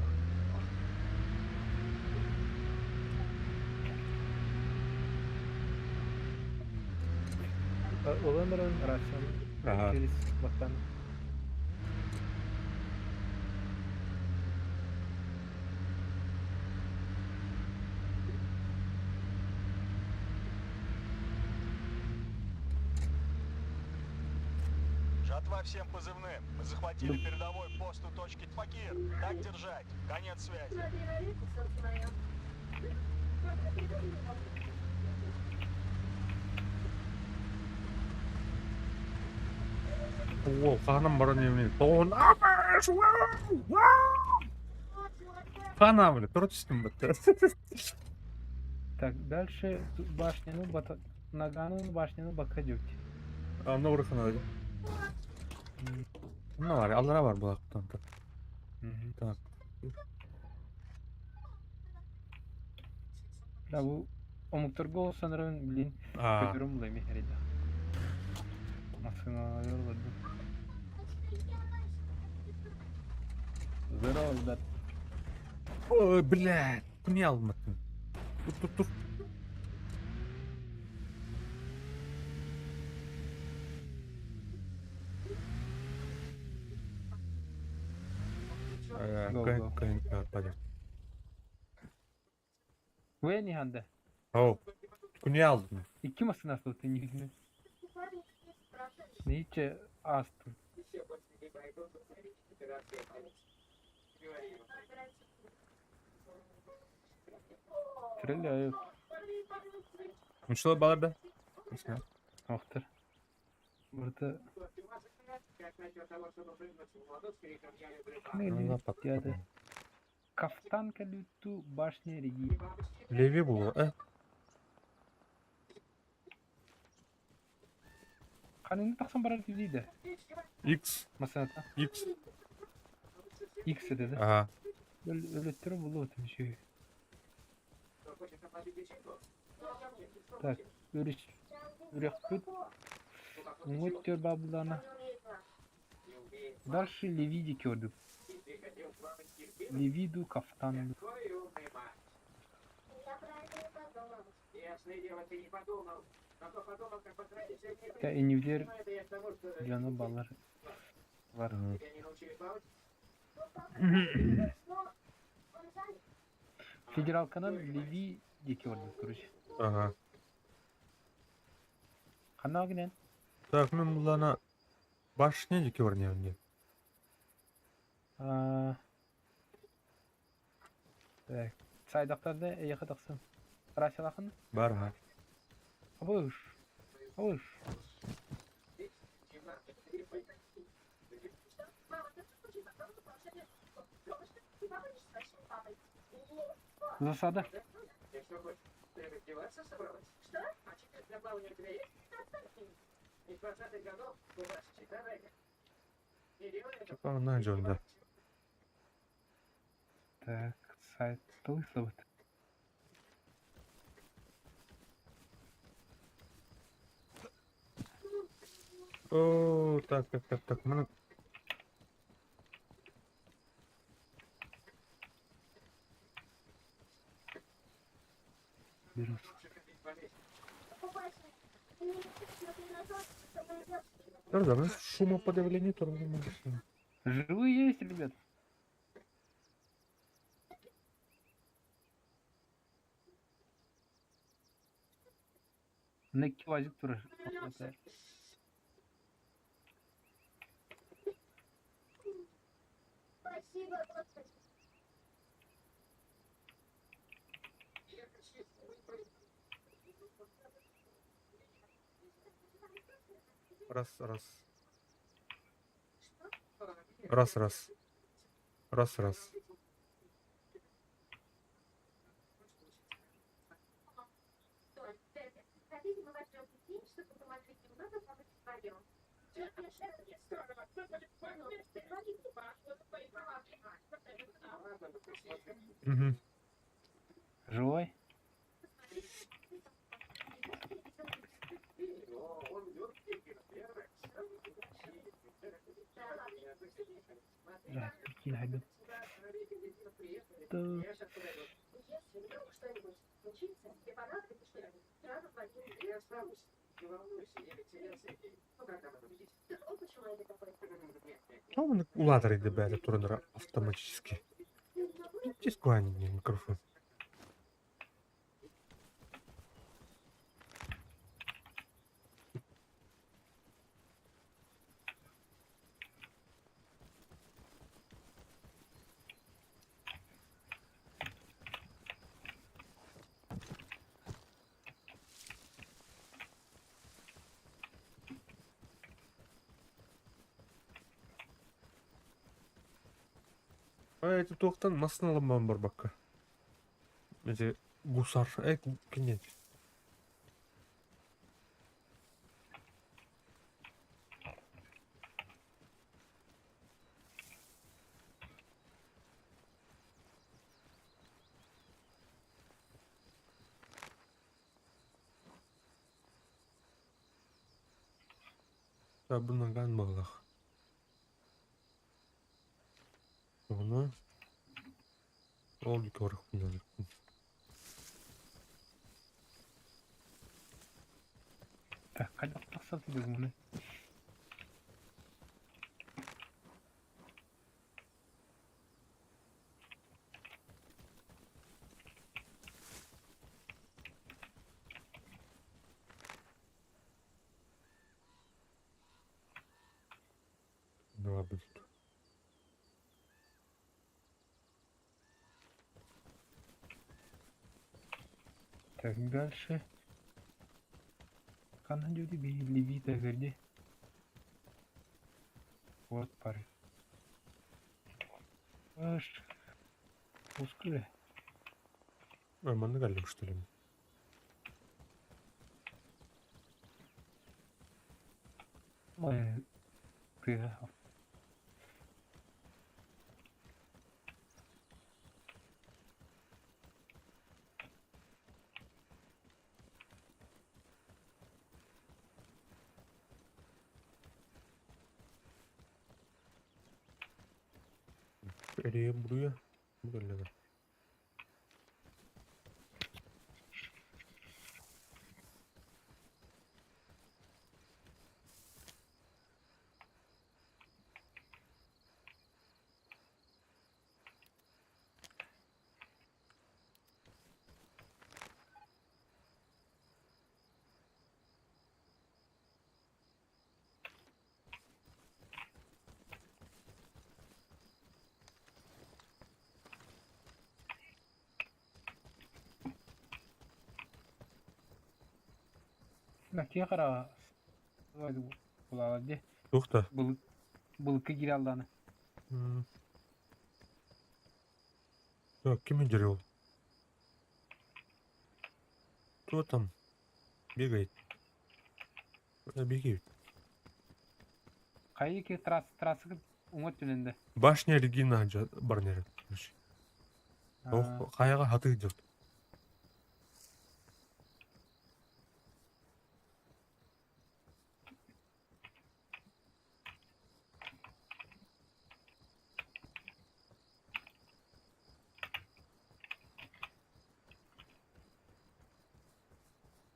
Оланран рацион Ага. через баттан. Братва всем позывным. Мы захватили передовой пост у точки Факир. Так держать. Конец связи. Уол хаһанан баран иһэмин тоҕун Хана, бля, тура түстүм бытта. Так, дальше башняны бата... Нагану башняны бака дьүт. Анна урахана. Ne var? Allara var bu aktan. Так. Бля, бу омуктарга санырын блин А, көтөрүм булай мехерида. Массыналар барды. Здорово, ребят. Ой, блядь, не алматын. Тур, тур, тур. Go, go. Пойдем. Вы не ханда. Оу, не алдым. Икки массына сылтын yüzünü. Ниче астı. Стреляют. Мучила баларда. Охтыр. Burada ne diyor? Кафтан калюту башня Риги. Леви булу, э? Канını taksan барар дейді. X, Масаната. X. X dedi. Ага. Өлөттөрү болуп атым şey. Так, өрүс үрөкпүт. Уңуттөр бабылана. Дальше Левиди көрдүк. Левиду кафтан. Та энивдер жаны балар бар. Федералканан Леви көрдүк, короче. Ага. Кана гинен? Так, мен булана башня дики бар не А, Так, сайдактарды эйе тақсын. Расилахын? Бар, ха. Абыш. Абыш. Засада. Ана жонда. Так, сайт слабыт. О, так, так, так, так. Мына Берем. Да, да, шумоподавление тоже можно. Живые есть, ребят? На квазик тоже. Раз, раз. Раз, раз. Раз, раз. Угу. Живой? Да, прикинь, ребят. Да. А он улатыр ребята турнира автоматически. Здесь не микрофон. Ити туохтан массыыналамман барбакка. Ити гусар, кини. Бу наган баҕалаах. Ону ол көрөхпүн. Так, хайдах тахсар бүгүҥҥү? Баҕарбыт. Так, дальше. Ханна диэти Левита где? Вот пары. Аш. Ускы. Манна кэллим, что ли? Ой, тыа. Эрийэн буруйа. Бу кэллэҕэ. Киһи хараҕа булаалар дии. Туох да? Былыкка киирэ аллааны. Так, ким индири ол? Кто там бегает? Бегает. Хайы ки трасса уҥа өттүнэн да. Башня Регина барнер. Ох, хайаҕа хатыы дьон.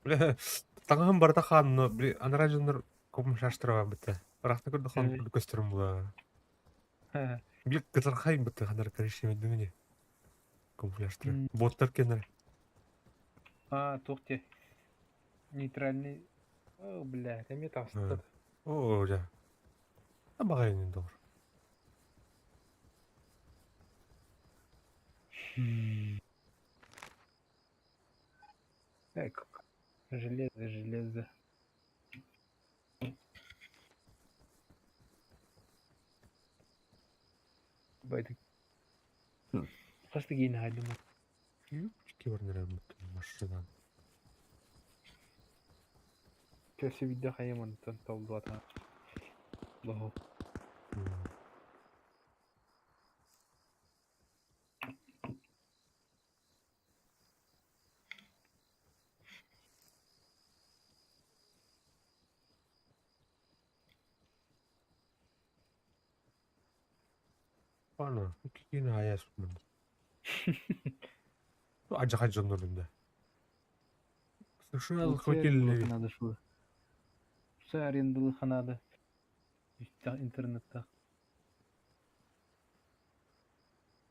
Бля, таҥаһым барыта хаанна, били анараа дьоннор коммуншаштыра бытта. Ырахта көрдөххө курдук көстөрүм була. Бил кытархай бытта ханар коричневый дыҥыни. Камуфляжтара. Боттар кенер. А, туох диэ. Нейтральный. О, бля, эмиэ таҕыста. Оо, дьэ. Баҕайын доҕор. Так, железо, железо. Байдык. Хас да киинэ хааллым. Юбчики барнар машинан. Көрсө биирдэ хайым онтон толлуотаан. Лоһу. Ана, киинэ айаспын. Адьахай дьоннорунда. США хотели. Надо шо. Все арендалыха надо. Интернетта.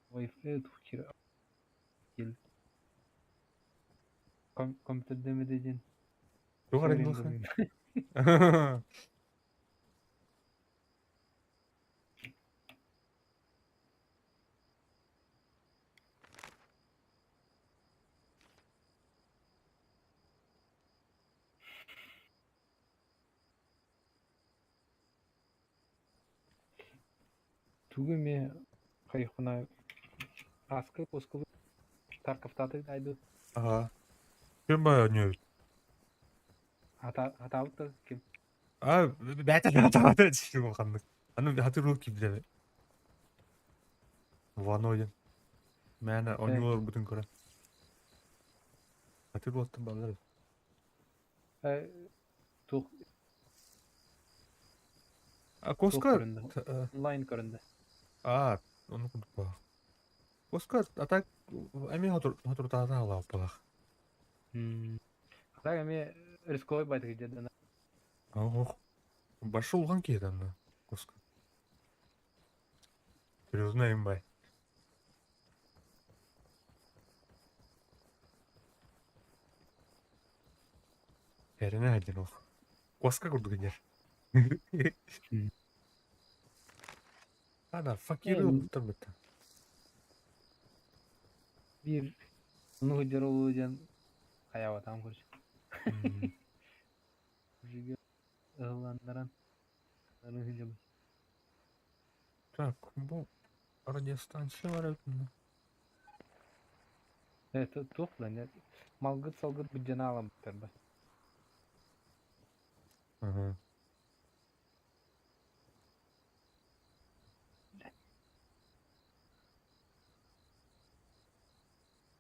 Wi-Fi тухкир. Кел. Компьютер демедедин. Туох арендалыха? Тугу эмиэ хайыхпына Аскы кускулу Тарковтааты айды. Ага. Ким бай ойнойбут? Хатаабыт да ким? А, бэйэтэ хатаабыт улаханнык. Аны хатырыл киирдэ. Вано диэн. Мээнэ оонньууларбытын көрөн. Хатыр уоттан баллар. Туох А туох Коска көрүндэ? Онлайн көрүндэ. А, ону курдук баар. Коска а так эмиэ соторутааҕыта халааппалаах. Так эмиэ рисковый байтык дьэ Ох, башы улахан киһи аны Коска. Серьезно бай. Эрэнэ сылдьан ох. Куоска курдук иһэр. Ана факиры ылбыттар. Биир ону сылдьар олуу диэн хайаабатаҕым короче. Мужиги ыһылланнаран аны сылдьабын. Так, бу радиостанция бар эбит. Это туох да нет. Малгыт-салгыт быдьана аламмыттар ба. Ага.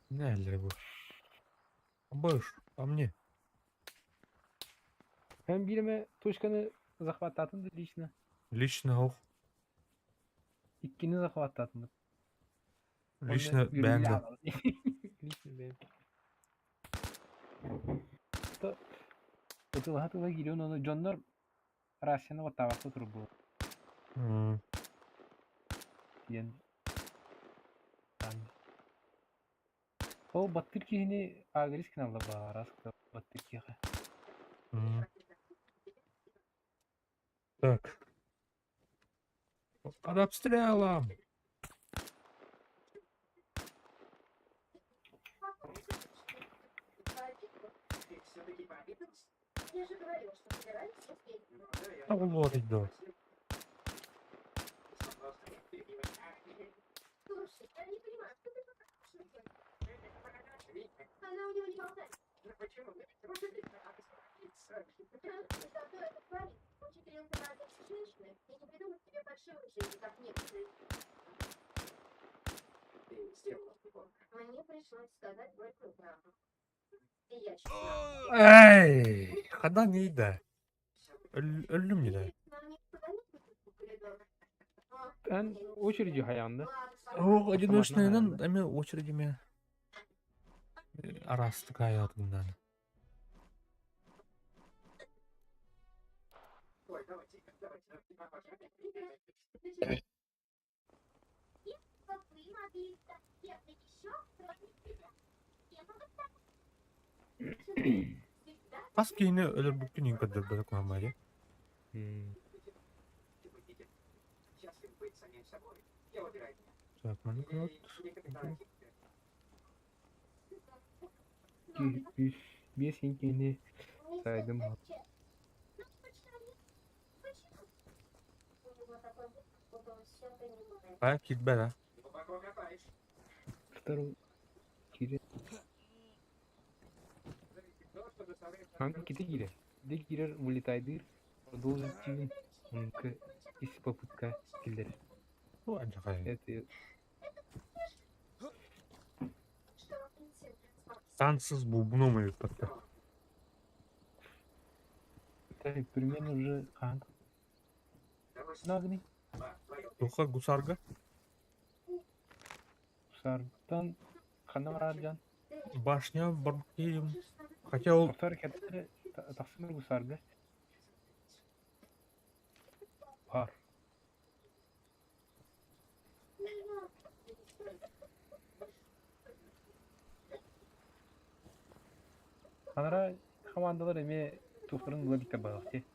Не эллэр бу? Быш, а мне? Эн биир эмэ точканы захваттаатын да лично? Лично ох. Иккини захваттаатым. Лично бэйэм да. Лично бэйэм. Ытылаһа тыла киириэн ону дьоннор Россияны баттаабакка турбут диэн. Ол баттыыр киһини агрис гыналлар баҕарас баттыыр киһиэхэ. Так. Под обстрелом! А вот идет. Эй, хада не да. Өллүм не да. Эн очереди хаянда. О, одиночныйынан эми очередиме арастык аятынан. Хас киһини өлөрбүккүн иһин көрдөрбөтө куһаҕан дии. Так, маннык вот. Үс, биэс киһини сайдым. А, киирбэт а. Второй киирэ. Аны кити киирэр. Ди киирэр вылетайдыыр. Продолжить оннука ис попытка киллэрэр. Ну, алдьархай. Это Сансыз булбуном ыйыппаттар. Так, примерно уже хаһан нагни Туха гусарга? Гусартан ханна бараар дьон? Башня барбакием. Хотя ол Тохтор кэпсэтэ тахсымыр гусарга. Бар. Анара хамаандалар эмиэ туохтарын ыла биттэр баҕах дии.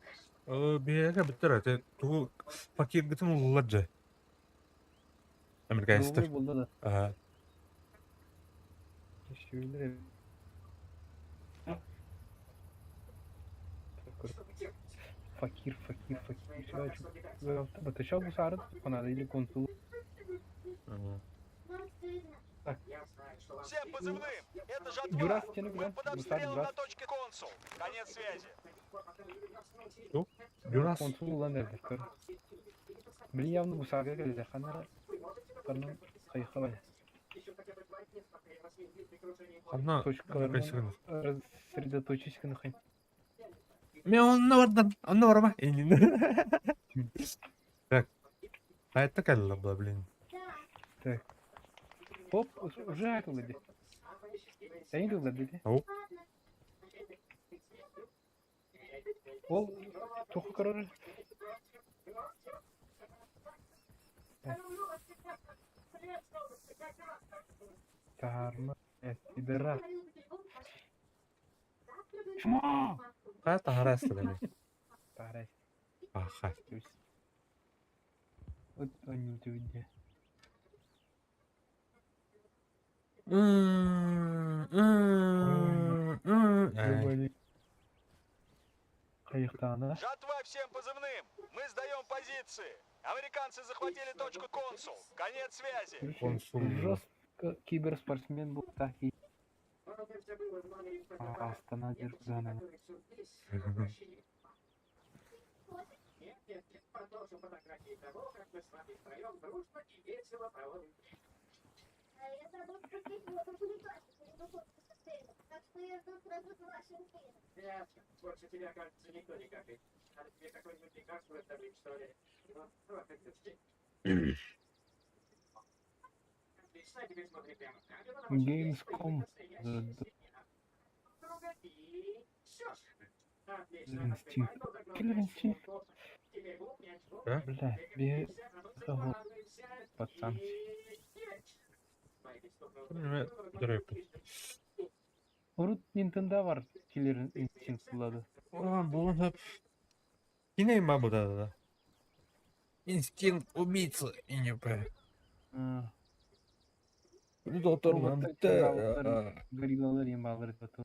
Биһиэхэ бүттэр этэ тугу факиргытын ыллылар дьэ. Американецтар. Новый булла да. Ага. Шүөлэр Факир, факир, факир. Батышал гусарын, или консул. Ага. Так. Всем позывным! Это жатва! Дюрас тени Мы билэн. под Гусар обстрелом Дюрас. на точке консул. Конец связи. Дюрас. Консул ылан эрдэр көр. Били явно гусарга кэллэ. Ханара карнын хайха бай. Ханна Точкаларынан кайсыгын. рассредоточись гынахай. Мен онно бардан. Онно барма. Так. А это кэллэ была, блин. Так. Оп, уже айтылды ди. Сен тылла диди. Ау. Ол туху көрөр. Тарма пидорас. Чмо! Хайа таһара эстэлэми. Тарас. Аха. Вот они у Эй. Хайыктаана. Жатва всем позывным! Мы сдаем позиции! Американцы захватили точку консул. Конец связи. Консул. Жестко киберспортсмен был так и Астана Дирзана. Gamescom. Instinct. Killer Instinct. А? Бля, бе... Кого? Пацан. Дөрөппүт. Урут Nintendo бар Killer Instinct булады. Буолуон сөп. Кине ма бу да. Инстинкт убийцы и не п. Доктор Гориллалар ең балыр деп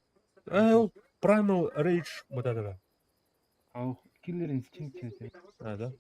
Эл Primal Rage вот это. Ау, Killer Instinct десе. А, да?